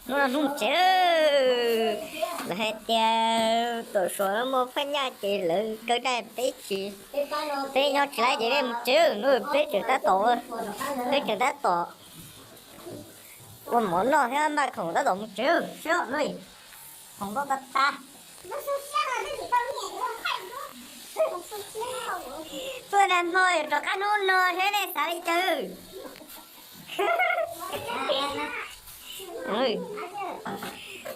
Hnub no hnub tsev, lawv hais tias tuam suav muaj phaj nyaj ces lawv kaw daj peb tsis, peb nyob tsis laib ces peb mus tsev, hnub peb tseem tab tom, peb tseem tab tom ua mov noj thiab npaj khoom tab tom mus tsev, siab lug, khoom ntau tas tas. Tuaj nag hmo yuav rov qab hnub no thiab nej xav li cas?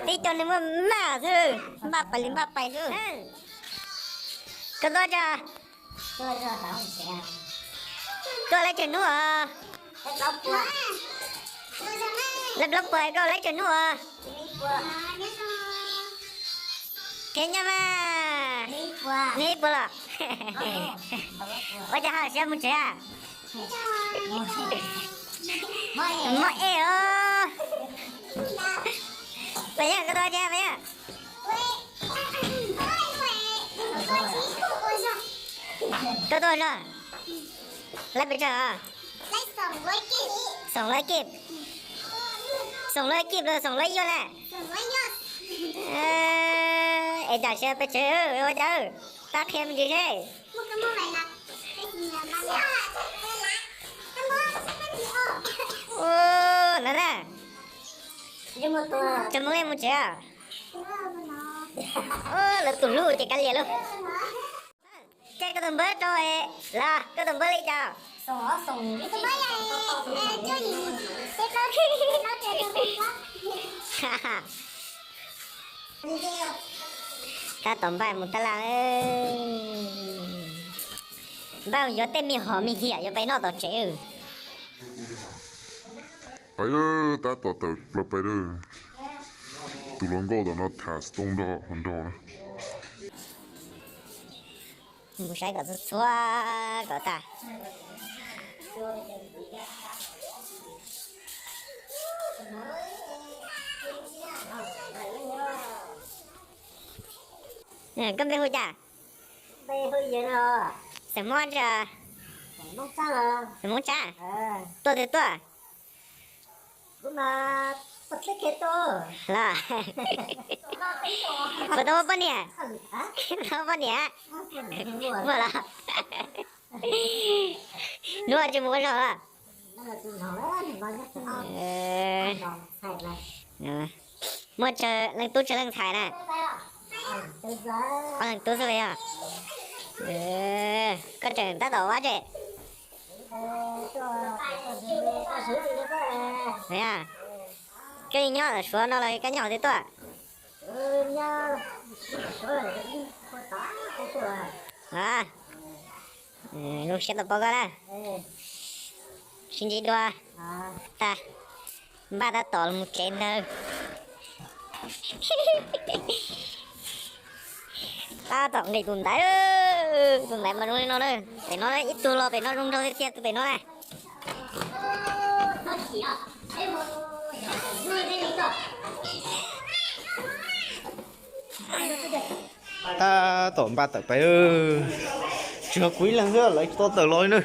Tib co neeg muaj maj xwb, npaj pais li npaj pais xwb. Koj tuaj tso. Koj laib tsawg hnub os? Laib plaub puas, koj laib tsawg hnub os? Qhia nyob mas. Neb ib puas los? Ua cas ho siab mus tsev a? Mob ej os. Pas Yaj, koj tuaj tso Pas Yaj. Koj tuaj tso. Laib pes tsawg os? Xoom laib kib. Xoom laib kib los xoom laib yuav na. Es tam sim pes tsawg ua cas? Tab qhia me ntsis seb. Ua, na na. Tsis mus li mus tsev. Lawv tus hlub ces kav liam lauj. Ces koj tus npawb rau, los koj tus npawb li cas? Tab tom npaj mus taj laj. Npaj yuav tej me hom me hiam yuav pais noj tom tsev. Pais, tab tom tawm plaws pais lawm. Tus hluas nkauj tom no tham xov tooj nrog hluas nraug na. Mus saib kom txhua txhua kom tag. Koj npe hu cas? Xeem Hmoob tsi? Xeem Hmoob Tsab. Tuaj twg tuaj? Los, puas tau muaj poj niam? Tau muaj poj niam? Muaj los? Hnub no tsis mus ua zog los? Muaj tsawg leej tub tsawg leej ntxhais na? Ob leeg tub xwb los yog? Koj tseem tab tom ua zeb? Koj nyob Suav no los koj nyob qhov twg tuaj? Zoo siab tau paub koj na. Sib ntsib dua. Tag, npaj tab tom los mus tsev ntag. Tab tom nqis tus ntaiv, tus ntaiv mas zoo li no na. Pem no ib tug los pem no zoo nraug tiag tiag tus pem no na. Tab tom npaj tawm pais, tsis yog kuv ib leeg xwb, lawv tsis tau tawm los li na.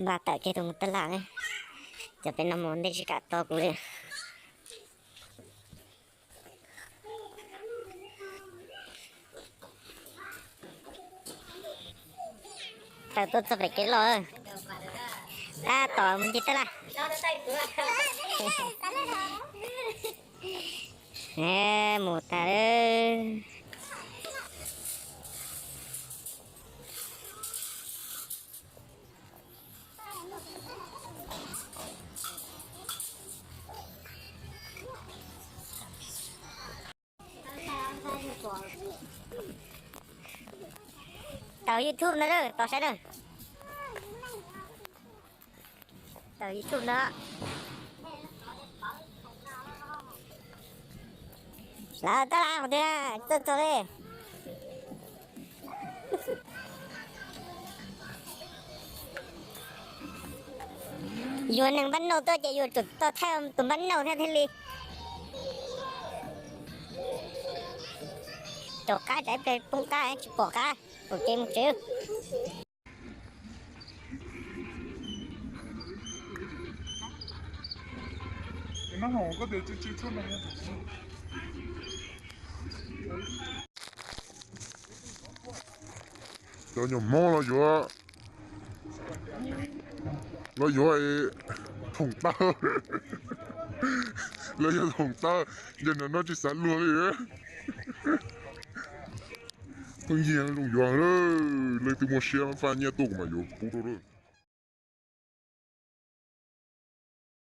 Npaj tawm kiag tus mus taj laj na. Cov pem no mus ntej tsis kam tau kuv li. Tawm tuaj txog pem kev loj, tab tom mus ncig taj laj. Mus tas. Tawm YouTube ntag, tos saib na. Tawm YouTube ntag. Lawv tab laj qhov twg txawj txog li. Yus neeg npab nauj tuaj ces yus tsum tau thaij tus npab nauj thiab thiaj li. Caum qab tsam ib pliag poob qab tsis pom qab, pom ces mus tsev. Cov nyuag Hmoob los yuav, los yuav thoom tawb, los yuav thoom tawb, ntshe no no tsis xav luag li. Pheej yig zoo yuav, leej twg muaj siab faj nyiaj tuaj kuv mam yuav pub rau.